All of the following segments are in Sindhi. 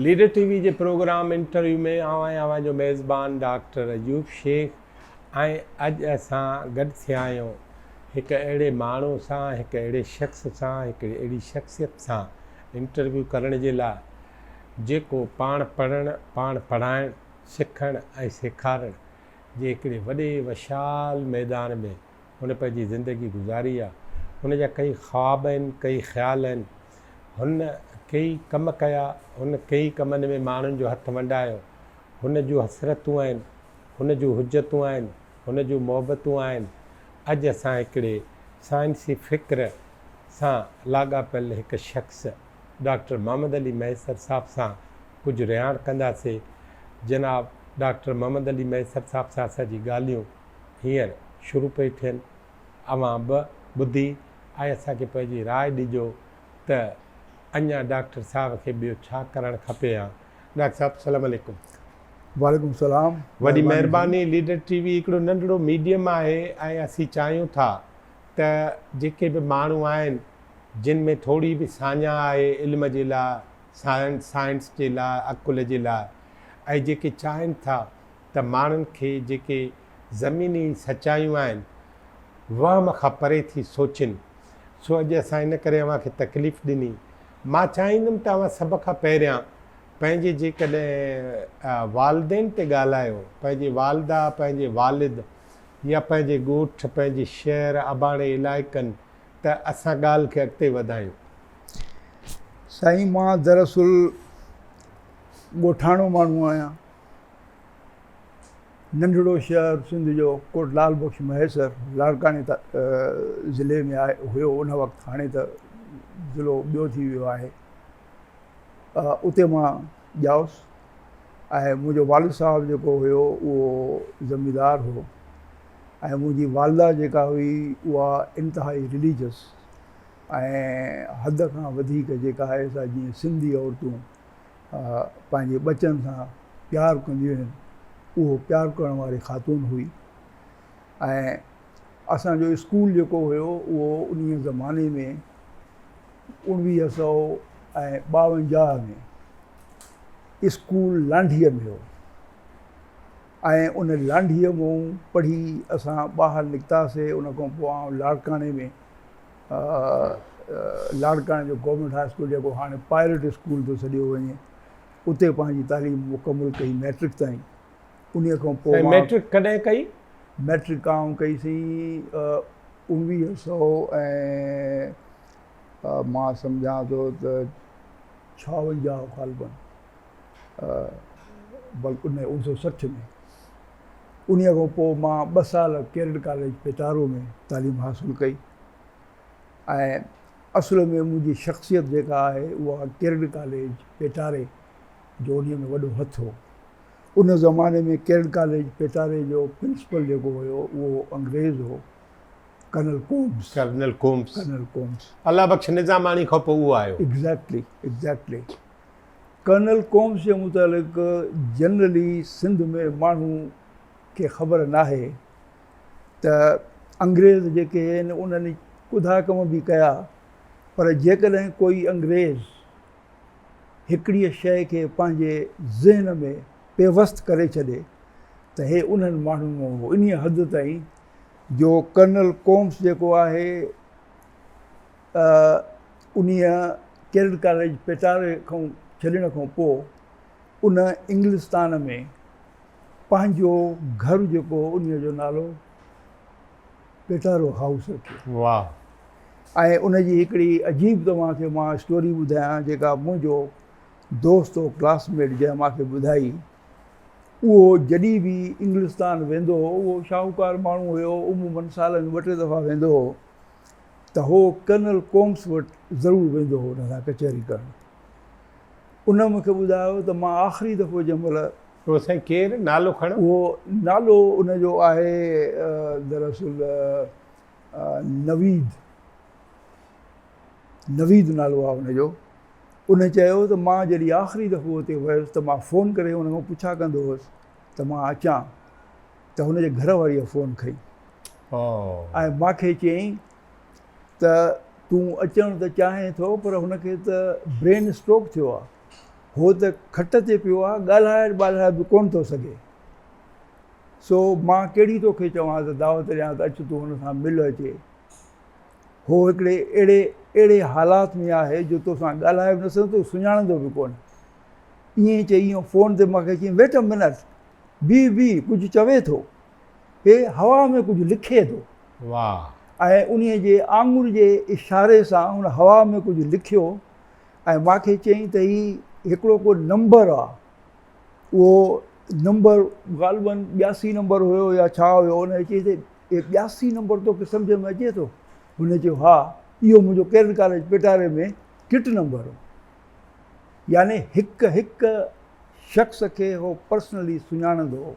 ليڊر ٽي وي جي پروگرام انٽرويو ۾ آئون آهيان اوهان جو ميزبان ڊاڪٽر ايوب شيخ ۽ اڄ اسان گڏ ٿيا آهيون هڪ اهڙي ماڻهو سان هڪ اهڙي شخص سان هڪڙي اهڙي شخصيت سان انٽرويو ڪرڻ جي لاء جيڪو پاڻ پڙهڻ پاڻ پڙهائڻ سکڻ ۽ سيکارڻ جي هڪڙي وڏي وشال ميدان ۾ هن پنهنجي زندگي گذاري آ. هن جا ڪئي خواب آهن، ڪئي خيال آهن. هن ڪيئي ڪم ڪيا، هن ڪيئي ڪمن ۾ ماڻهن جو هٿ ونڊايو. هن جون حسرتون آهن، هن جون حجتون آهن، هن جون محبتون آهن. اڄ اسان هڪڙي سائنسي فڪر سان لاڳاپيل هڪ شخص ڊاڪٽر محمد علي مهيسر صاحب سان ڪجهه رهاڻ ڪنداسي. جناب ڊاڪٽر محمد علي مهيسر صاحب سان اسان جي ڳالهيون هينئر شروع پئي ٿين. اوهان به ٻڌي ۽ اسان کي پنهنجي راء ڏجو ته اڃا ڊاڪٽر صاحب کي ٻيو ڇا ڪرڻ کپي ها. ڊاڪٽر صاحب سلام عليڪم. وعليڪم السلام. وڏي مهرباني ليڊر ٽي وي هڪڙو ننڍڙو ميڊيم آهي ۽ اسين چاهيون ٿا ته جيڪي به ماڻهو آهن جن ۾ ٿوري به ساڃاهه آهي علم جي لاء سائنس جي لاء عقل جي لاء ۽ جيڪي چاهين ٿا ته ماڻهن کي جيڪي زميني سچايون آهن وهم کان پري ٿي سوچين سو اڄ اسان ان ڪري اوهان کي تڪليف ڏني مان چاهيندم ته اوهان سڀ کان پهريان پنهنجي جيڪڏهن والدين تي ڳالهايو پنهنجي والده پنهنجي والد يا پنهنجي ڳوٺ پنهنجي شهر اباڻي علائقن ته اسان ڳالهه کي اڳتي وڌايون. سائين مان دراصل ڳوٺاڻو ماڻهو آهيان. ننڍڙو شهر سنڌ جو ڪوٽ لال بخش مهيسر لاڙڪاڻي ضلعي ۾ آهي هيو ان وقت هاڻي ته ضلعو ٻيو ٿي ويو آهي اتي مان ڄائس ۽ منهنجو والد صاحب جيڪو هيو اهو زميندار هو ۽ منهنجي والده جيڪا هئي اها انتهائي رليجس ۽ حد کان وڌيڪ جيڪا آهي سا جيئن سنڌي عورتون پنهنجي ٻچن سان پيار ڪنديون آهن اهو پيار ڪرڻ واري خاتون هئي ۽ اسانجو اسڪول جيڪو هيو اهو انهي زماني ۾ اڻويهه سو ۽ ٻاونجاهه ۾ اسڪول لانڍيء ۾ هو ۽ ان لانڍيء مون پڙهي اسان ٻاهر نڪتاسي ان کان پوء آئون لاڙڪاڻي ۾ لاڙڪاڻي جو گورنمينٽ هاء اسڪول جيڪو هاڻي پائلٽ اسڪول ٿو سڏيو وڃي اتي پنهنجي تعليم مڪمل ڪئي مئٽرڪ تائين انهي کان پوء سائين مئٽرڪ ڪڏهن ڪئي؟ مئٽرڪ آئون ڪئي سائين اڻويهه سو ۽ مان سمجهان ٿو ته ڇاونجاهه غالباً بلڪ نه اڻويهه سو 60 ۾ انهي کان پوء مان ٻه سال ڪيرڊ ڪاليج پيٽارو ۾ تعليم حاصل ڪئي ۽ اصل ۾ منهنجي شخصيت جيڪا آهي اها ڪيرڊ ڪاليج پيٽاري جو انهي ۾ وڏو هٿ هو. ان زماني ۾ ڪيرڊ ڪاليج پيٽاري جو پرنسپل جيڪو هيو اهو انگريز هو colonel Coombs. Colonel Coombs. Colonel Coombs. Allah Bakhsh Nizamani کان پوء اهو آيو. Exactly exactly. ڪرنل ڪومبس جي متعلق جنرلي سنڌ ۾ ماڻهو کي خبر ناهي ته انگريز جيڪي آهن انهن ڪڌا ڪم به ڪيا پر جيڪڏهن ڪوئي انگريز هڪڙيء شيء کي پنهنجي ذهن ۾ پيوست ڪري ڇڏي ته هي انهن ماڻهن مان هو. انهيء حد تائين جو ڪرنل ڪومبس جيڪو آهي انهيء ڪيرڊ ڪاليج پيٽاري کان ڇڏڻ کان پوء ان انگلستان ۾ پنهنجو گهر جيڪو هو انهيء جو نالو پيٽارو هائوس رکيو. واهه. ۽ ان جي هڪڙي عجيب توهان کي مان اسٽوري ٻڌايان جيڪا منهنجو دوست هو ڪلاس ميٽ جنهن مان کي ٻڌائي. اهو جڏهن به انگلستان ويندو هو اهو شاهوڪار ماڻهو هيو عموماً سال ۾ ٻه ٽي دفعا ويندو هو ته هو ڪرنل ڪومس وٽ ضرور ويندو هو ان سان ڪچهري ڪرڻ. ان مون کي ٻڌايو ته مان آخري دفعو جنهن مهل. اهو سائين ڪير؟ نالو کڻو. اهو نالو ان جو آهي دراصل نويد، نويد نالو آهي ان جو. ان چيو ته مان جڏهن آخري دفعو اتي ويس ته مان فون ڪري ان کان پڇا ڪندو هوس ته مان اچان ته هن جي گهر واريء فون کنئي ۽ مان کي چيائين ته تون اچڻ ته چاهين ٿو پر هن کي ته برين اسٽروڪ ٿيو آهي. هو ته کٽ تي پيو آ، ڳالهائي ٻالهائي به ڪونه ٿو سگهي. سو مان ڪهڙي توکي چوان ته دعوت ڏيان ته اچ تون هن سان مل اچي. هو هڪڙي اهڙي اهڙي حالات ۾ آهي جو توسان ڳالهائي به نه سگهندو، توکي سڃاڻندو به ڪونه. ائين چئي ۽ فون تي مان کي چيائين ويٽ ا منٽ، بيهه بيهه، ڪجهه چوي ٿو. هي هوا ۾ ڪجهه لکي ٿو. واهه. ۽ انهيء جي آڱر جي اشاري سان هن هوا ۾ ڪجهه لکيو ۽ مان کي چيائين ته هي هڪڙو ڪو نمبر آ. اهو نمبر غالباً 82 نمبر هيو يا ڇا هيو. هن چيائين ته هي 82 نمبر توکي سمجهه ۾ اچي ٿو؟ هن چيو ها، اهو منهنجو ڪيڊٽ ڪاليج پيٽاري ۾ ڪٽ نمبر هو. يعني هڪ هڪ شخص کي هو پرسنلي سڃاڻندو هو.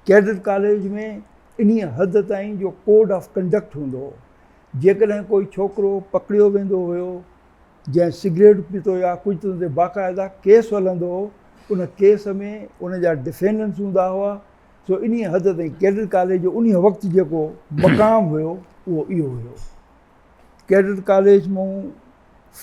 ڪيڊٽ ڪاليج ۾ انهيء حد تائين جو ڪوڊ آف ڪنڊڪٽ هوندو هو. جيڪڏهن ڪوئي ڇوڪرو پڪڙيو ويندو هيو جنهن سگريٽ پيتو يا ڪجهه ته ان تي باقاعده ڪيس هلندو هو. ان ڪيس ۾ ان جا ڊفينڊنٽس هوندا هئا. سو انهيء حد تائين ڪيڊٽ ڪاليج جو انهيء وقت جيڪو مقام هيو اهو اهو هيو. ڪيڊٽ ڪاليج مون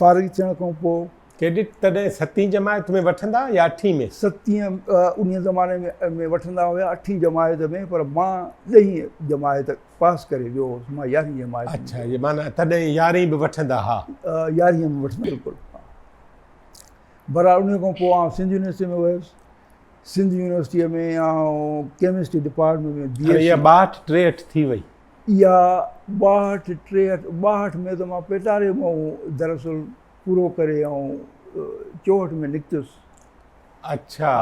فارغ ٿيڻ کان پوء. ڪيڊٽ تڏهن ستين جماعت ۾ وٺندا يا اٺين ۾؟ ستين انهيء زماني ۾ وٺندا هيا اٺين جماعت ۾ پر مان ڏهين جماعت پاس ڪري ويو هوس مان يارهين جماعت ۾. اڇا معنيٰ تڏهن يارهين به وٺندا ها. يارهين ۾ وٺندا بلڪل. بهرحال انهيء کان پوء آئون سنڌ يونيورسٽيء ۾ ويس. سنڌ يونيورسٽيء ۾ آئون chemistry department ۾ B S C. اها 62 63 ٿي وئي. اها 62 63 62 ۾ ته مان پيٽاري مان دراصل پورو ڪري ۽ 64 ۾ نڪتس. اڇا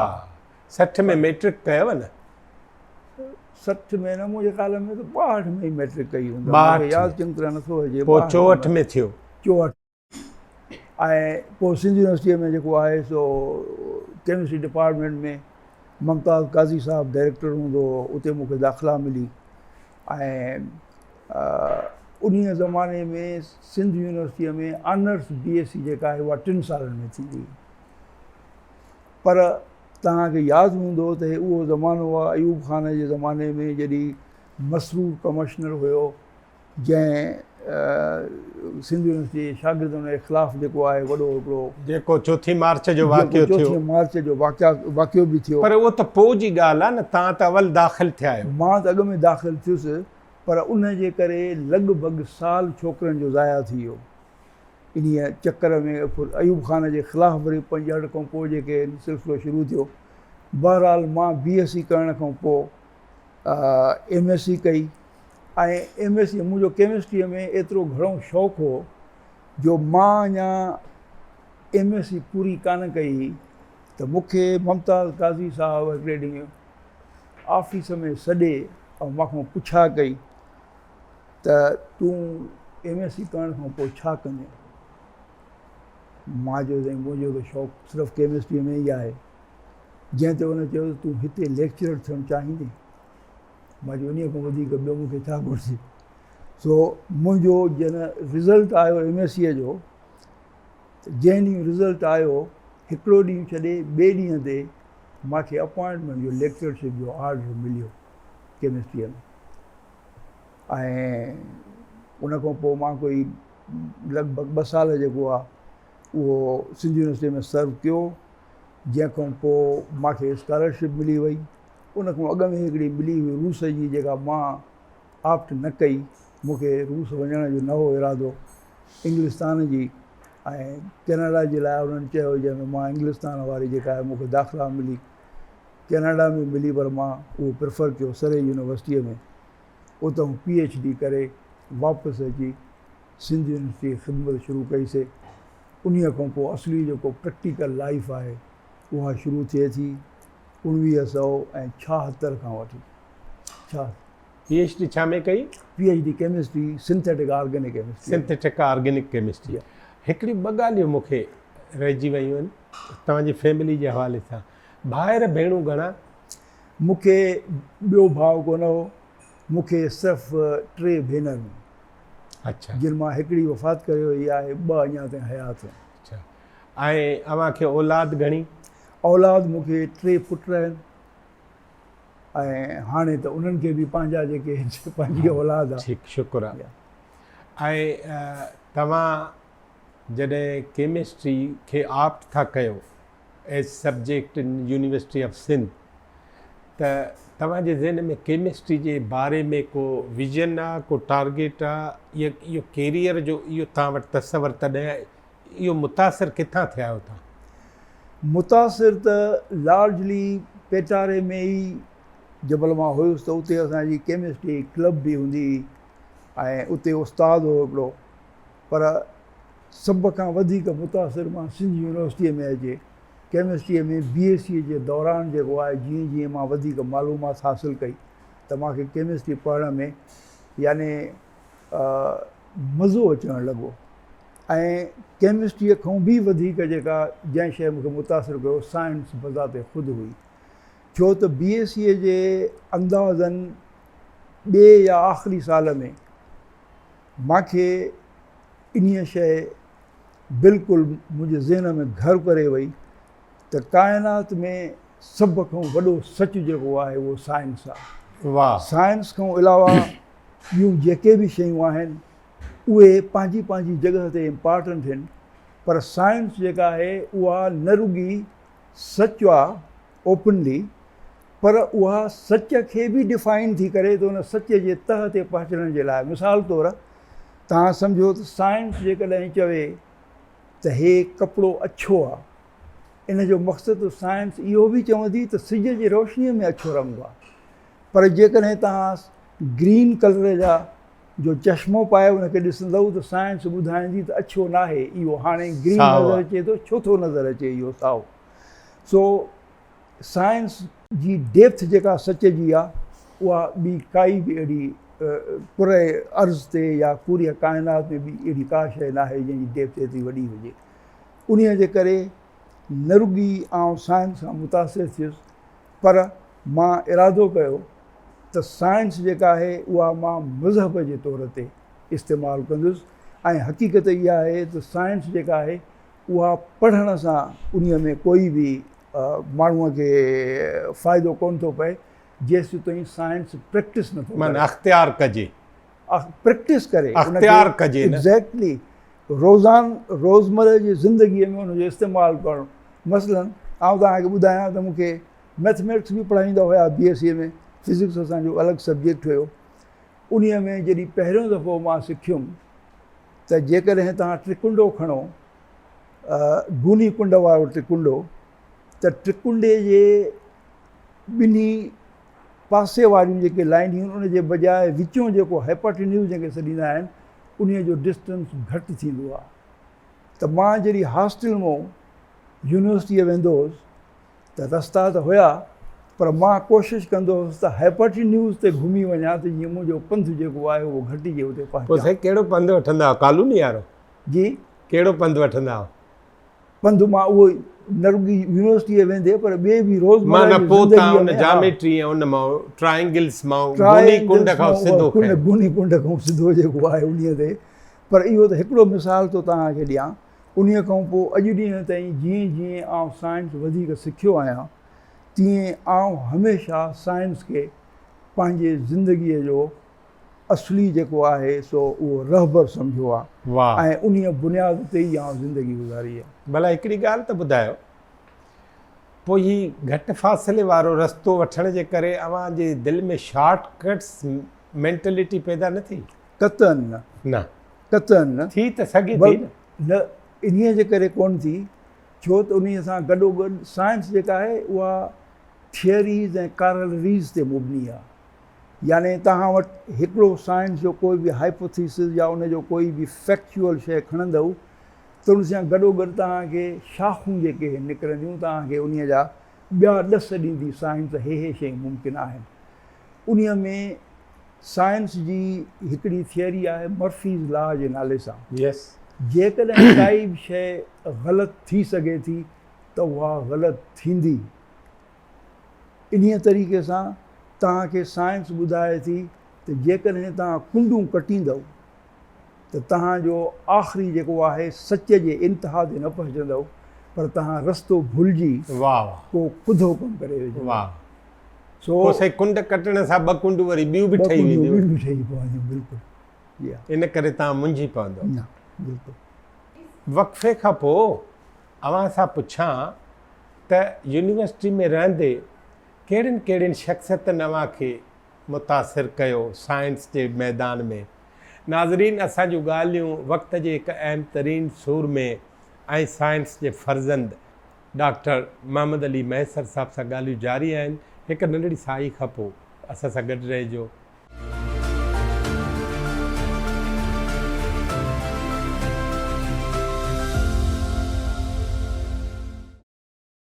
60 ۾ ميٽرڪ ڪيو نه؟ 60 ۾ نه منهنجي خيال ۾ ته 62 ۾ ئي ميٽرڪ ڪئي هوندم مون کي ياد چڱي طرح نٿو اچي. پوء 64 ۾ ٿيو. 64 ۽ پوء سنڌ يونيورسٽيء ۾ جيڪو آهي سو ڪيمسٽري ڊپارٽمينٽ ۾ ممتاز قاضي صاحب ڊائريڪٽر هوندو هو اتي مون کي داخلا ملي ۽ انهيء زماني ۾ سنڌ يونيورسٽيء ۾ آنرس بي ايس سي جيڪا آهي اها ٽن سالن ۾ ٿيندي هئي پر توهان کي ياد هوندو ته هي اهو زمانو آهي ايوب خان جي زماني ۾ جڏهن مسرور ڪمشنر هيو جنهن سنڌ يونيورسٽي جي شاگردن جي خلاف جيڪو آهي وڏو هڪڙو. جيڪو چوٿين مارچ جو واقعو ٿيو. چوٿين مارچ جو واقعو به ٿيو. پر اهو ته پوء جي ڳالهه آهي نه، توهان ته اول داخل ٿيا آهيو. مان ته اڳ ۾ داخل ٿيس پر ان جي ڪري لڳ ڀڳ سال ڇوڪرن جو ضايع ٿي ويو. انهيء چڪر ۾ ايوب خان جي خلاف وري 65 کان پوء جيڪي سلسلو شروع ٿيو. بهرحال مان بي ايس سي ڪرڻ کان پوء ايم ايس سي ڪئي ۽ ايم ايس سي منهنجو ڪيمسٽريء ۾ ايترو گهڻو شوق هو جو مان اڃا ايم ايس سي پوري ڪانه ڪئي هئي ته مون کي ممتاز قاضي صاحب هڪڙي ڏينهن آفيس ۾ سڏي ۽ مان کان پڇا ڪئي ته تون ايم ايس سي ڪرڻ کان پوء ڇا ڪندين؟ مان چيو سائين منهنجو ته شوق صرف ڪيمسٽريء ۾ ئي آهي. جنهن تي هن چيو ته تون هتي ليڪچرر ٿيڻ چاهيندين؟ مان چيو انهيء کان وڌيڪ ٻيو مون کي ڇا گهرجي؟ سو منهنجو جڏهن رزلٽ آيو ايم ايس سيء جو ته جنهن ڏينهن رزلٽ آيو هڪڙو ڏينهن ڇڏي ٻئي ڏينهن تي مان کي اپوائنٽمينٽ جو ليڪچرشپ جو آرڊر مليو ڪيمسٽريء ۾ ۽ ان کان پوء مان ڪوئي لڳ ڀڳ ٻه سال جيڪو آهي اهو سنڌ يونيورسٽيء ۾ سرو ڪيو جنهن کان پوء مان کي اسڪالرشپ ملي وئي. ان کان اڳ ۾ هڪڙي ملي هئي روس جي جيڪا مان آپٽ نه ڪئي. مون کي روس وڃڻ جو نه هو ارادو. انگلستان جي ۽ ڪئناڊا جي لاء انهن چيو جنهن ۾ مان انگلستان واري جيڪا آهي مون کي داخلا ملي. ڪئناڊا ۾ ملي پر مان اهو پريفر ڪيو سري يونيورسٽيء ۾ اتان پي ايڇ ڊي ڪري واپس اچي سنڌ يونيورسٽيء جي خدمت شروع ڪئي سي. انهيء کان پوء اصلي جيڪو پريڪٽيڪل لائيف آهي اها شروع ٿئي ٿي 1976 کان وٺي. ڇا. پي ايڇ ڊي ڇا ۾ ڪئي؟ P H D chemistry, synthetic organic chemistry. Synthetic organic chemistry. هڪڙي ٻه ڳالهيون مون کي رهجي ويون آهن توهان جي فيملي جي حوالي سان. ڀائر ڀيڻون گهڻا؟ مون کي ٻيو ڀاء ڪونه هو. مون کي صرف ٽي ڀينرون. اڇا. جن مان هڪڙي وفات ڪري وئي آهي، ٻه اڃا تائين حيات آهن. اڇا. ۽ اوهان کي اولاد گهڻي؟ اولاد مون کي ٽي پٽ آهن ۽ هاڻي ته انهن کي به پنهنجا جيڪي پنهنجي اولاد آهي. ٺيڪ شڪر آهي. ۽ توهان جڏهن ڪيمسٽري کي آپٽ ٿا ڪيو. As subject in university of Sindh ته توهان جي ذهن ۾ ڪيمسٽري جي باري ۾ ڪو ويزن آ ڪو ٽارگيٽ آ يا اهو ڪيريئر جو اهو توهان وٽ تصور تڏهن اهو متاثر ڪٿان ٿيا آهيو توهان؟ متاثر ته لارجلي پيٽاري ۾ ئي جبل مان هيس ته اتي اسان جي ڪيمسٽري ڪلب به هوندي هئي ۽ اتي استاد هو هڪڙو پر سڀ کان وڌيڪ متاثر مان سنڌ يونيورسٽيء ۾ اچي ڪيمسٽريء ۾ بي ايس سيء جي دوران جيڪو آهي جيئن جيئن مان وڌيڪ معلومات حاصل ڪئي ته مان کي ڪيمسٽري پڙهڻ ۾ يعني مزو اچڻ لڳو ۽ ڪيمسٽريء کان به وڌيڪ جيڪا جنهن شيء مون کي متاثر ڪيو سائنس بذات خود هئي ڇو ته بي ايس سيء جي اندازن ٻئي يا آخري سال ۾ مان کي انهيء شيء بلڪل منهنجي ذهن ۾ گهر ڪري وئي ته ڪائنات ۾ سڀ کان وڏو سچ جيڪو آهي اهو سائنس آهي. واهه. سائنس کان علاوه ٻيون جيڪي به شيون آهن اهي پنهنجي پنهنجي جڳهه تي امپارٽنٽ آهن پر سائنس جيڪا آهي اها نه رڳي سچ آهي اوپنلي پر اها سچ کي به ڊفائن ٿي ڪري ته ان سچ جي تهه تي پهچڻ جي لاء مثال طور توهان سمجهو ته سائنس جيڪڏهن چوي ته هي ڪپڙو اڇو آ ان جو مقصد ته سائنس اهو به چوندي ته سج جي روشنيء ۾ اڇو رنگ آ پر جيڪڏهن توهان گرين ڪلر جا جو چشمو پائي ان کي ڏسندؤ ته سائنس ٻڌائيندي ته اڇو ناهي اهو هاڻي گرين نظر اچي ٿو ڇو ٿو نظر اچي اهو سائو سو سائنس جي ڊيپٿ جيڪا سچ جي آ اها ٻي ڪائي به اهڙي ڪره ارض تي يا پوري ڪائنات ۾ ٻي اهڙي ڪا شيء ناهي جنهن جي ڊيپٿ ايتري وڏي هجي. انهيء جي ڪري نه رڳي آئون سائنس کان متاثر ٿيس پر مان ارادو ڪيو ته سائنس جيڪا آهي اها مان مذهب جي طور تي استعمال ڪندس ۽ حقيقت اها آهي ته سائنس جيڪا آهي اها پڙهڻ سان انهيء ۾ ڪوئي به ماڻهوء کي فائدو ڪونه ٿو پئي جيستائين سائنس پريڪٽس نٿو ڪري. معنيٰ اختيار ڪجي. پريڪٽس ڪري. اختيار ڪجي نه. ايگزيڪٽلي روزان روزمره جي زندگيء ۾ ان جو استعمال ڪرڻ. مثلاً آئون توهان کي ٻڌايان ته مون کي مئٿميٽڪس به پڙهائيندا هيا بي ايس سيء ۾ فزڪس اسان جو الڳ سبجيڪٽ هيو. انهيء ۾ جڏهن پهريون دفعو مان سکيم ته جيڪڏهن توهان ٽرڪنڊو کڻو گوني ڪنڊ وارو ٽرڪنڊو ته ٽرڪنڊي جي ٻنهي پاسي واريون جيڪي لائنيون ان جي بجاء وچون جيڪو هائپاٽينيوز جنهن کي سڏيندا آهن انهي جو ڊسٽنس گهٽ ٿيندو آهي ته مان جڏهن هاسٽل مون يونيورسٽيء ويندو هوس ته رستا ته هيا پر مان ڪوشش ڪندو هوس ته هائپاٽينيوز تي گهمي وڃان ته جيئن منهنجو پنڌ جيڪو آهي اهو گهٽجي اتي پهچان. پوء سائين ڪهڙو پنڌ وٺندا هئا ڪالوني وارو؟ جي. ڪهڙو پنڌ وٺندا هئا؟ پنڌ مان اهو نه رڳي يونيورسٽيء ويندي پر ٻئي به روزمره معنيٰ جي پوء زندگيء تان ان ۾ ها. جاميٽري ۽ ان مان ٽرائنگلس مان گوني ڪنڊ ٽرائنگلس کان مان سڌو اها ڪنڊ کنيو. گوني ڪنڊ کان سڌو جيڪو آهي انهيء تي پر اهو ته هڪڙو مثال ٿو توهان کي ڏيان. انهيء کان پوء اڄ ڏينهن تائين جيئن جيئن آئون سائنس وڌيڪ سکيو آهيان تيئن آئون هميشه سائنس کي پنهنجي زندگيء جو اصلي جيڪو آهي سو اهو رهبر سمجهيو آهي واهه. ۽ انهيء بنياد تي ئي آئون زندگي گذاري آهي. ڀلا هڪڙي ڳالهه ته ٻڌايو، پوء هي گهٽ فاصلي وارو رستو وٺڻ جي ڪري اوهان جي دل ۾ شارٽ ڪٽس مينٽلٽي پيدا نه ٿي؟ قطعاً نه. نه. قطعاً نه. ٿي ته سگهي ٿي نه. نه انهيء جي ڪري ڪونه ٿي، ڇو ته انهيء سان گڏوگڏ سائنس جيڪا آهي اها ٿيئريز ۽ ڪارلريز تي مبني آهي. يعني توهان وٽ هڪڙو سائنس جو ڪوئي به هائپوٿيسز يا ان جو ڪوئي به فيڪچوئل شيء کڻندؤ ته ان سان گڏوگڏ توهان کي شاخون جيڪي نڪرنديون توهان کي انهيء جا ٻيا ڏس ڏيندي سائنس ته هي هي شيون ممڪن آهن. انهيء ۾ سائنس جي هڪڙي ٿيئري آهي مرفيز لا جي نالي سان. Yes. جيڪڏهن ڪائي به شيء غلط ٿي سگهي ٿي ته اها غلط ٿيندي. انهيء طريقي سان توهان کي سائنس ٻڌائي ٿي ته جيڪڏهن توهان ڪنڊون ڪٽيندؤ ته توهان جو آخري جيڪو آهي سچ جي انتها تي نه پهچندؤ پر توهان رستو ڀلجي ڪو ڪڌو ڪم ڪري وجهندؤ. واهه. سو پوء سائين ڪنڊ ڪٽڻ سان ٻه ڪنڊون وري ٻيون به ٺهي وينديون. ٻيون به ٺهي پونديون بلڪل جي ها. ان ڪري توهان منجهي پوندؤ. نه بلڪل. وقفي کان پوء اوهان سان پڇان ته يونيورسٽي ۾ رهندي ڪهڙين ڪهڙين شخصيتن اوهان کي متاثر ڪيو سائنس جي ميدان ۾. ناظرين اسان جون ڳالهيون وقت جي هڪ اهم ترين سورمي ۽ سائنس جي فرزند ڊاڪٽر محمد علي مهيسر صاحب سان ڳالهيون جاري آهن. هڪ ننڍڙي ساهي کان پوء اسان سان گڏ رهجو.